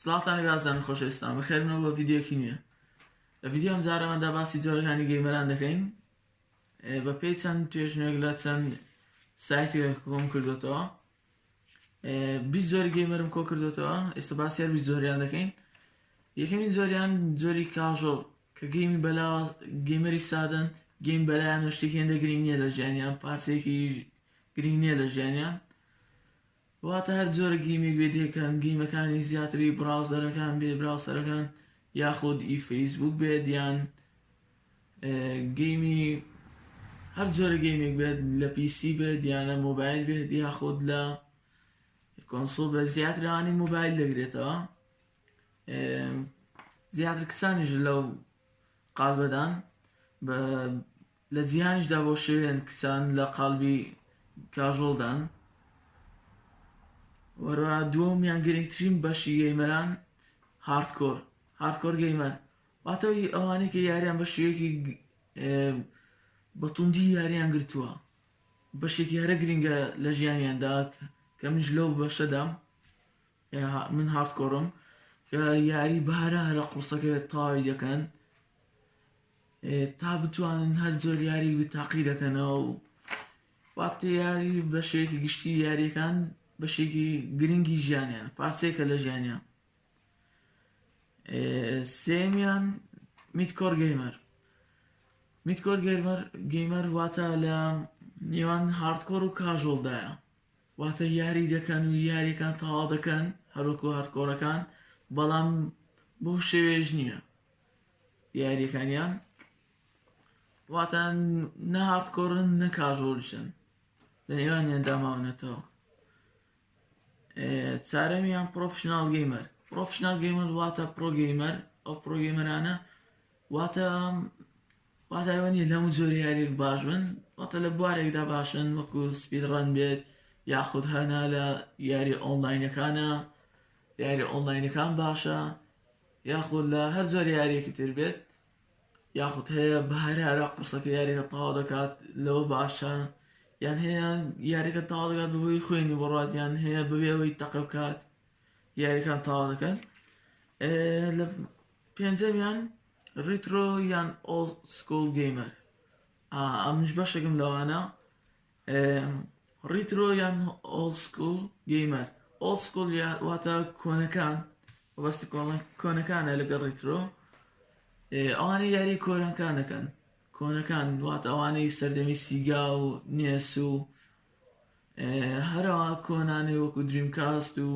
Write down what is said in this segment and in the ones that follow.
سڵاوتان لێ بازان خۆشەویستان بەخێربنەوە بۆ ڤیدیۆیەکی نوێ. لە ڤیدیۆ ئەم جارەماندا باسی جۆرەکانی gamer ان دەکەین بە پێی چەند توێژنێک لە چەند سایتێک کۆم کردوێتەوە. 20 جۆری gamer م کۆ کردوێتەوە، ئێستا باسی هەر 20 جۆریان دەکەین. یەکەمین جۆریان جۆری casual کە game ی بەلا gamer ی سادەن، game بەلایان و شتێکی هێندە گرنگ نییە لە ژیانیان، پارچەیەکی گرنگ نییە لە ژیانیان. واتە هەر جۆرە game ێک بێت یەکەم game ەکانی زیاتری browser ەکان بێ browser ەکان یاخود ئی فەیسبوک بێت یان game ی هەر جۆرە game ێک بێت لە PC بێت یان لە مۆبایل بێت یاخود لە console بێت، زیاتر ئەوانەی مۆبایل دەگرێتەوە. زیاتر کچانیش لەو قالبەدان بە لە جیهانیشدا بۆ شێوێن کچان لە قالبی casual دان. وەروە دووەم یان گرنگترین بەشی gamer ان hardcore، hardcore gamer واتە ئەوانەی کە یاریان بە شێوەیەکی بە توندی یاریان گرتووە، بەشێکی هەرە گرنگە لە ژیانیاندا کە منیش لەو بەشەدام. من hardcore م کە یاری بەهرە هەرە قورسەکە تەواوی دەکەن تا بتوانن هەر جۆر یاری تاقی دەکەنەوە و واتە یاری بە شێوەیەکی گشتی یاریەکان بەشێکی گرنگی ژیانیان، پارچەیەکە لە ژیانیان. سێمیان midcore gamer. Midcore gamer gamer واتە لە نێوان hardcore و casual دایە، واتە یاری دەکەن و یاریەکان تەواو دەکەن هەروەکو hardcore ەکان، بەڵام بەو شێوەیەش نییە یاریەکانیان، واتە نە hardcore ن نە casual یشن، لە نێوانیاندا ماونەتەوە. چارەمیان professional gamer. Professional gamer واتە pro gamer. ئەو pro gamer انە واتە واتە ئەوە نییە لە هەموو جۆری یاریەک باش بن، واتە لە بوارێکدا باشن وەکو speedrun بێت یاخود هەنا لە یاری ئۆنلاینەکانە، یاری ئۆنلاینەکان باشە، یاخود لە هەر جۆر یاریەکی تر بێت، یاخود هەیە بە هەر هەرا قورسەکە یاریەکە تەواو دەکات لەوە باشە، یان هەیە یاریەکە تەواو دەکات بەبێ خوێنی بڕات، یان هەیە بەبێ ئەوەی تەقە بکات یاریەکان تەواو دەکات. لە پێنجەمیان retro یان old school gamer. ئەمنیش بەشێکم لەوانە. Retro یان old school gamer، old school واتە کۆنەکان، بەستی کۆنەکانە لەگەڵ retro ئەوانەی یاری کۆنەکان دەکەن. کۆنەکان واتە ئەوانەی سەردەمی سیگا و NES و هەرەوە کۆنانەی وەکو Dreamcast و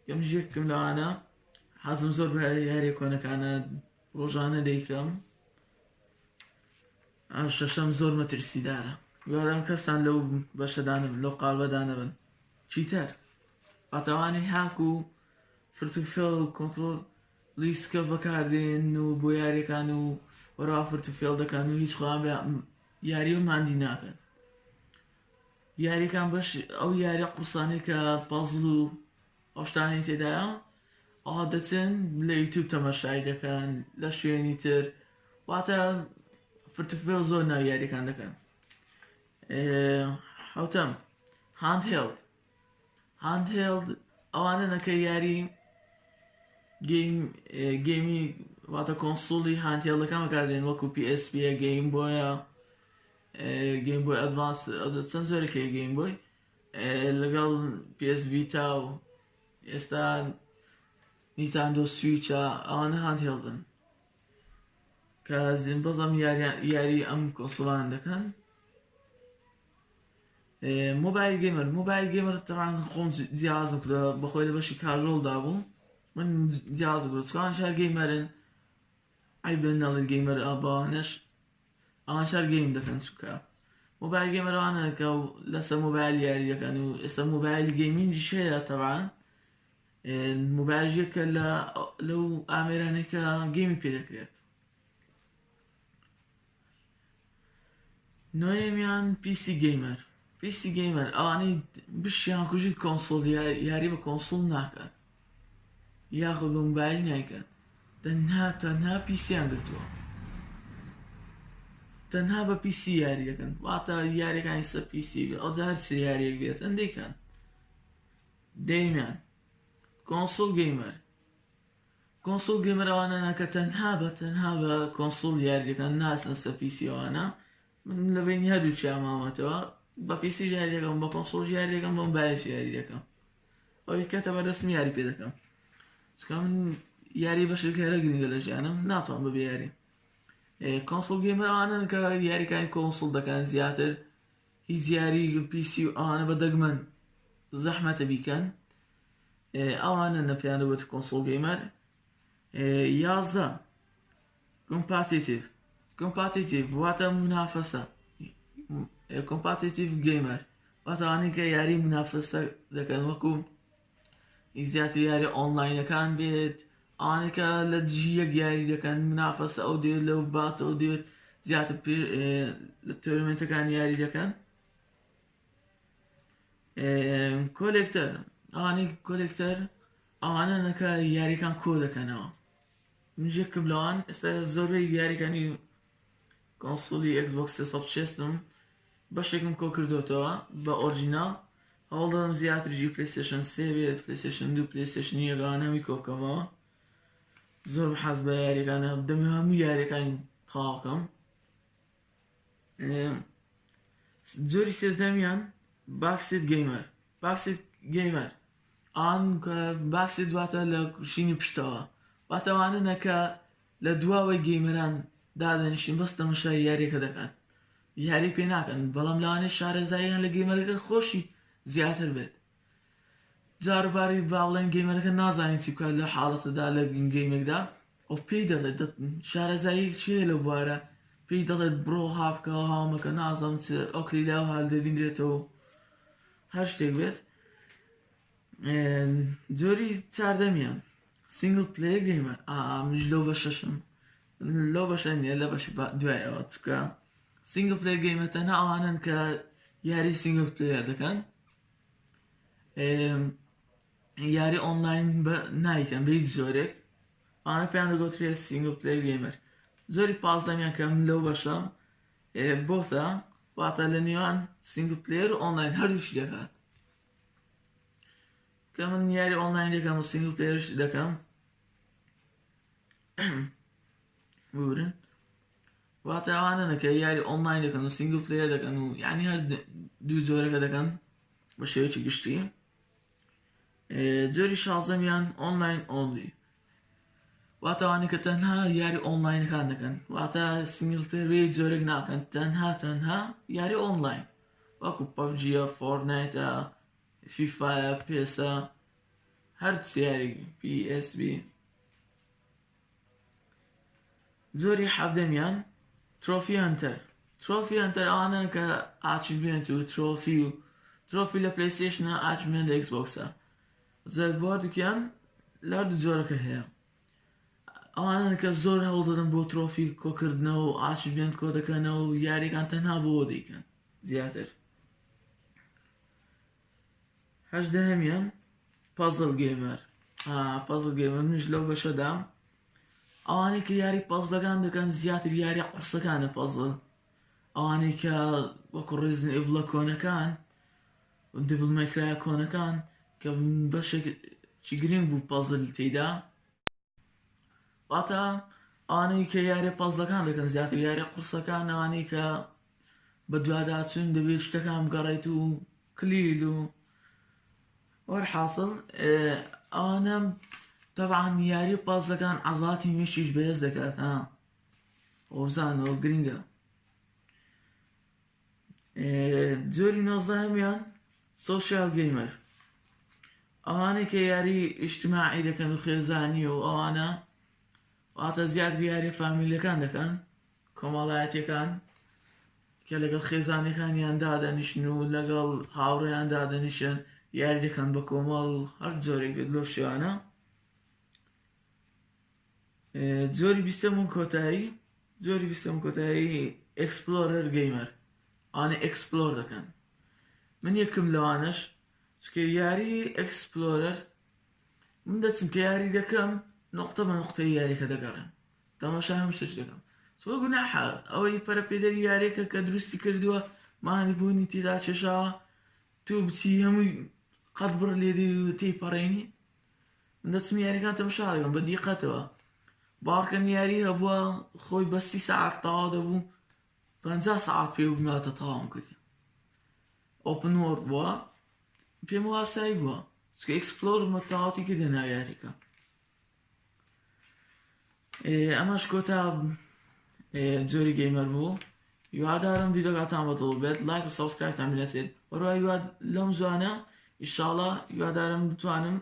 یەمژ یەکم لەوانە. حەزم زۆر بە یاریە کۆنەکانە، ڕۆژانە دەیکەم. شەشەم زۆر مەترسیدارە، هیوادارم کەستان لەو بەشەدانە لەو قالبەدانە بن. Cheater واتەوانی hack و فرتوفێڵ و کۆنترۆڵ لیسکە بەکاردێن و بۆ یاریەکان و وەرا فرتوفێڵ دەکەن و هیچ خۆیان بە یاری و ماندی ناکەن. یاریەکان بەش ئەو یاریە قورسانەی کە پازل و ئەو شتانەی تێدایە ئەوها دەچن لە یوتیوب تەماشای دەکەن لە شوێنی تر، واتە فرتوفێڵ زۆر ناو یاریەکان دەکەن. حوتەم handheld. Handheld ئەوانە نەکە یاری game game ی واتە console ی handheld ەکان بەکاردێن وەکو PSP، Game Boy ە، Game Boy Advance، چەند جۆرێک هەیە Game Boy لەگەڵ PS Vita و ئێستا Nintendo Switch ە، ئەوانە handheld ن کە بەزەم یاری ئەم console ان دەکەن. Mobile gamer. Mobile gamer تەوان خۆم جیازم کردە بەخۆی لە بەشی casual دا بوو، من جیازم کرد چکان شار gamer ن عیب نەڵێت gamer ئابانش ئەوان شار game دەکەن، چونکە mobile gamer ەوانە کە لەسەر مۆبایل یاری دەکەن و ئێستا mobile gaming یش هەیە. تەوان مۆبایل یەکە لە لەو ئامێرانەی کە game ی پێ دەکرێت. نۆیەمیان PC gamer. PC gamer ئەوانەی بشیان کوژیت console یاری بە console ناکەن یاخود بە مۆبایل نایکەن، تەنها تەنها PC یان گرتووە، تەنها بە PC یاری دەکەن، واتە یاریەکانی سەر PC بێ ئەو هەر چ یاریەک بێتن دەیکەن. دەیمیان console gamer. console gamer ئەوانەنە کە تەنها بە تەنها بە console یاری دەکەن ناچنە سەر PC ئەوانە. من لە بەینی هەردووکیان ماومەتەوە، بە PC یاری دەکەم، بە console یاری دەکەم، بە مۆبایلیش یاری دەکەم، ئەوەی کەتە بەردەستم یاری پێ دەکەم، چونکە من یاری بەشێک هەرە گرنگە لە ژیانم، ناتوانم بەبێ یاری. console gamer ئەوانەن کە یاریەکانی console دەکەن زیاتر، هیچ یاری PC و ئەوانە بە دەگمەن زەحمەتە بیکەن، ئەوانە نەپیان دەبێت console gamer. 11 competitive، competitive واتە منافەسە، competitive gamer واتە ئەوانەی کە یاری منافەسە دەکەن، وەکو زیاتر یاری ئۆنلاینەکان بێت، ئەوانەی کە لە دژی یەک یاری دەکەن، منافەسە ئەو دێت لەو بات ئەو دێت، زیاتر لە tournament ەکان یاری دەکەن. collector، ئەوانەی collector ئەوانە نەکە یاریەکان کۆ دەکەنەوە. من یەکم لەوان، ئێستا زۆربەی یاریەکانی console ی Xbox 360م بەشێکم کۆ کردوتەوە بە original، هەوڵ دەدەم زیاتر جی PlayStation سێ بێت، PlayStation 2، PlayStation یەکان هەمووی کۆ بکەمەوە. زۆر حەز بە یاریەکانە، دەمێ هەموو یاریەکانی تەواوکەم. جۆری سێزدەمیان backseat gamer، backseat gamer ئان backseat واتە لە شینی پشتەوە، واتەوانە نەکە لە دواوەی gamer ان دادەنیشین بەس تەمەشای یاریەکە دەکەن، یاری پێ ناکەن، بەڵام لەوانەیە شارەزاییان لە gamer ەکە خۆشی زیاتر بێت. جاروباری باڵێن gamer ەکە نازانێت چی بکات لە حاڵەتەدا لە game ێکدا، ئەو پێی دەڵێت شارەزایی چییە لەو بوارە، پێی دەڵێت بڕۆ هاوکەوە هاومەکە نازانم چ ئەو کلیلە و هەل دەبینرێتەوە، هەر شتێک بێت. جۆری چاردەمیان single player gamer، منیش لەو بەشەشم، لەو بەشە نییە لە بەشی دوای ئەوە، چونکە single player gamer تەنها ئەوانن کە یاری single player دەکەن، یاری ئۆنلاین نایکەن بە هیچ جۆرێک، ئەوانە پێیان دەگوترێت single player gamer. جۆری پازدەمیان کە من لەو بەشە both ە، واتە لە نێوان single player و ئۆنلاین هەردووشی دەکات، کە من یاری ئۆنلاین دەکەم و single player ش دەکەم. بورن واتە ئەوانە نەکە یاری ئۆنلاین دەکەن و single player دەکەن و یعنی هەر دوو جۆرەکە دەکەن بە شێوەیەکی گشتی. جۆری شازدەمیان online only، واتە ئەوانەی کە تەنها یاری ئۆنلاینەکان دەکەن، واتە single player بێ جۆرێک ناکەن، تەنها تەنها یاری ئۆنلاین وەکو PUBG ە، Fortnite ە، فیفایە، PES ە، هەر یاری PSB. جۆری حەڤدەمیان trophy hunter، trophy hunter ئەوانە کە achievement و trophy و trophy لە PlayStation ە، achievement لە Xbox ە، جا بۆ هەردووکیان لە هەردوو جۆرەکە هەیە. ئەوانە کە زۆر هەوڵ دەدەن بۆ trophy کۆکردنەوە و achievement کۆ دەکەنەوە و یاریەکان تەنها بۆ دەیکەن زیاتر. هەژدەهەمیان puzzle gamer، puzzle gamer منیش لەو بەشەدام، ئەوانەی کە یاری پەزڵەکان دەکەن زیاتر یاری قورسەکانە پەزڵ، ئەوانەی کە وەکو Resident Evil ە کۆنەکان، Devil May Cry ە کۆنەکان کە بەشێک چی گرنگ بوو پەزل تێیدا، واتە ئەوانەی کە یاری پەزڵەکان دەکەن زیاتر یاری قورسەکان، ئەوانەی کە بە دواداچوون دەبێت شتەکان بگەڕێت و کلیل و وەرحاصل ئەوانە. طبعا یاری پەزڵەکان عەزڵاتی مێشکیش بەهێز دەکات، ها ئەو گرنگە. جۆری نۆزدەهەمیان social gamer، ئەوانەی کە یاری ئیجتماعی دەکەن و خێزانی و ئەوانە، واتە زیاتر یاری family ەکان دەکەن، کۆمەڵایەتیەکان کە لەگەڵ خێزانەکانیان دادەنیشن و لەگەڵ هاوڕێیان دادەنیشن یاری دەکەن بە کۆمەڵ و هەر جۆرێک بێت لەو شێوانە. جۆری بیستەم و کۆتایی، جۆری بیستەم کۆتایی explorer gamer، ئەوانە explore دەکەن. من یەکم لەوانەش، چونکە یاری explorer من دەچم کە یاری دەکەم نقطە بە نقطەی یاریەکە دەگەڕێم، تەماشا هەموو شتێک دەکەم، چۆ گوناحە ئەوەی پەرەپێدەری یاریەکە کە دروستی کردووە مانی بوونی تێدا کێشاوە، تۆ بچی هەمووی قەت بڕ لێدی و تێی پەڕێنی. من دەچم یاریەکان تەمەشا دەکەم بە دیقەتەوە. باوەڕکەن یاری هەبووە خۆی بە 30 سەعات تەواو دەبوو، 50 سەعات پێ بووماتە تەواوم کردی. Open world بووە، پێم واسایی بووە، چونکە explore مە تەواوەتی کردە ناو یاریەکە. ئەمەش کۆتا جۆری gamer بوو. هیوادارم ڤیدیۆکاتان بەدڵ بێت، لایک و subscribe تان بنەچێت. وەروە هیوا لەم زوانە ئیشاڵا هیوادارم بتوانم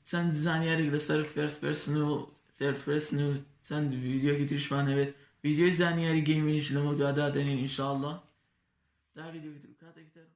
چەند زانیاریک لەسەر first person و third person و چەند ڤیدیۆکی تریشمان هەبێت. ڤیدیۆی زانیاری gaming یش لەمە دوادا دەنین ئینشاءاللە. تا ڤیدیۆکی تر و کاتێکی تر.